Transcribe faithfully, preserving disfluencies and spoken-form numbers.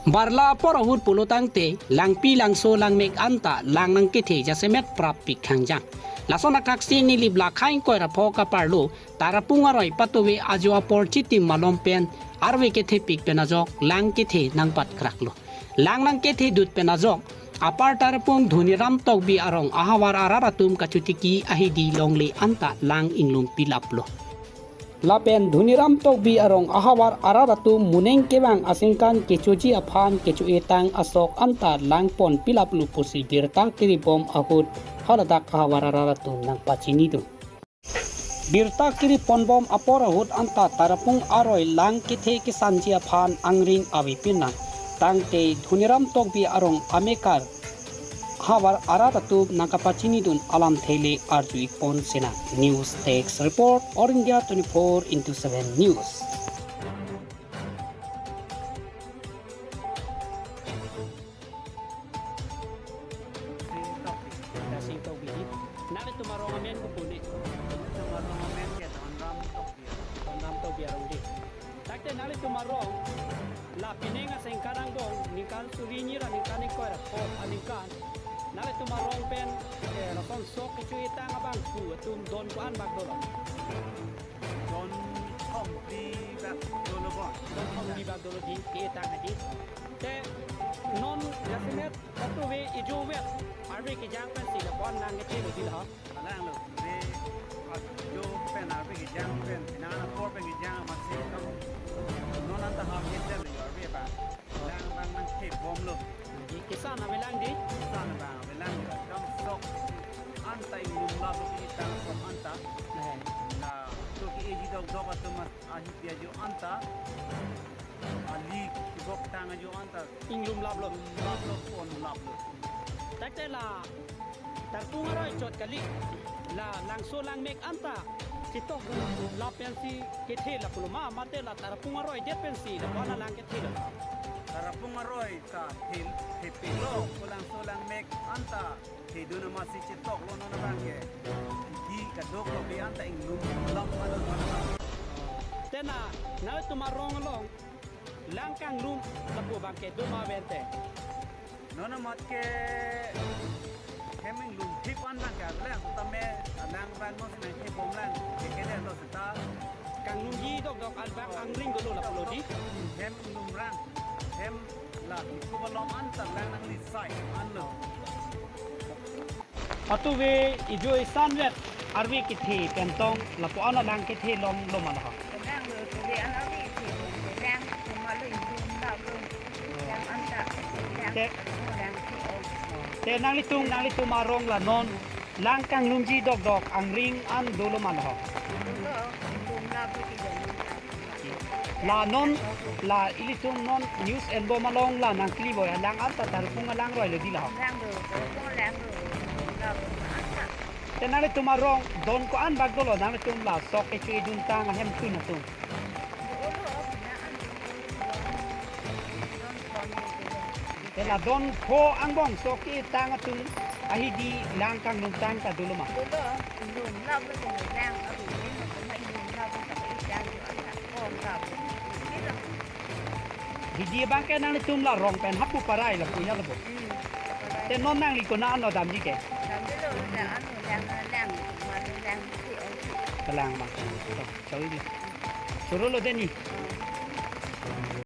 Barla apor ahut pulotangte, langpi langso langmek anta lang nangkethe jasemet prap pik hangjang. Lason athaksi Nilip Lakha ingkoi ra pho kaparlo, Tarapung aroi patuve ajo apor chitim malom pen, arve kethepik pen ajok, lang kethe nangpatkraklo. Lang nangkethedut pen ajok, apar Tarapung Dhoniram Tokbi arong ahavar arat atum kachotiki ahidi longle anta lang inglum pilaplo. Lapen Dhoniram Tokbi arong ahavar arat atum muning kevang asengkan kechoji aphan kecho-etang asok anta lang pon pilaplo pusi birta keribom ahut haladak ahavar arat atum nangpachinidun. Birta keriponbom apor ahut anta Tarapung aroi lang kethe kesanji aphan angring avepin nang. Tangte Dhoniram Tokbi arong amekar havar arat atum nangkapachinidun alamthe le arju-ikpon sinang. News Desk Report, All India twenty-four into seven News. Sing Tokbi. Sing Tokbi. Nanglitum arong amen kopi ni? Nanglitum arong amen ke Dhoniram Tokbi. Dhoniram Tokbi arong di. Tangte nanglitum arong la pining asengkan angbong ningkan suri hini ra ningkan ingkoi ra pho aningkan nanglitum arong pen, eh, lason sok kecho-etang abangphu atum don ko-an bak dolo? Don thomkli bak dolo bon. Don thomkli bak dolo di ke-etang hadi. Te non jasemet patuve ijo vet arve kejang pensi lapu-an lang kethelo di la? Langlo, ve ajo pen arve kejang pen, nang apor pen kejang amatsi kam. Non anta ham hit lo arve ba. Lang abang nangthebomlo. Di kesan avelang di? Kesan abang avelang di. Kam sok anta inglum laplo ke-etang sok anta. Eh. Laso ke-eji dokdok atum ahidi ajo anta. Ali kibok tang ajo anta. Inglum laplo. Inglum laplo, pon laplo. Tangte la Tarapung aroi chot kali. La langso langmek anta chetok lapen si kethe lapulo ma, mate la Tarapung aroi det pensi lapu-an lang kethelo? Tarapung aroi ta thel, thepiklo, ko langso langmek anta thedun amatsi chetoklo non abang ke. Di kadokave anta inglum lap alo non abang. Te na, nanglitum arong along lang kanglum lapu abang ke do ma ven te? Non amat ke hem inglum thip an abang ke avelang, setame lang abang non si nangthebomlang ke kele lo seta. Kanglumji dokdok an abang angring dolo lapulo di? Hem inglum rang, hem la iku balom anta lang nanglisai anlo. Patuve ijo isan vet arve kethe pen tong lapu-an lang kethe longlo ma la ho? Langlo, tuve an arve kethe pen lang, cuma lo inglum laplo. Lang anta, lang, Te- lang kethe-ong. Te nanglitum, nanglitum arong la non lang kanglumji dokdok angring an dolo ma la ho? Dolo, inglum laplo ke dolo. La non, la ilitum non news enbom along la nangkli boy, lang anta Tarapung alang roilo di la ho? Langlo, Tarapung langlo. Langlo, anta. Te nanglitum arong don ko-an bak dolo, nanglitum la sok kecho-edun tang ahemtun atum? Dolo, na an. Don, don, don. Te la don pho angbong sok ke-etang atum ahidi lang kanglum tang ta dolo ma? Dolo, inglum laplo ke lang, abi inglum laplo ke-etang. Hidi abang ke nanglitum la rong pen hapu parai lapu ya lapu. Hmm. Te non nangli konat an lo damji ke? Damji lo, lang an lo, lang, lang, ma lo lang, si, oh. Kalang ma. To, chawilo. Chorolo deni.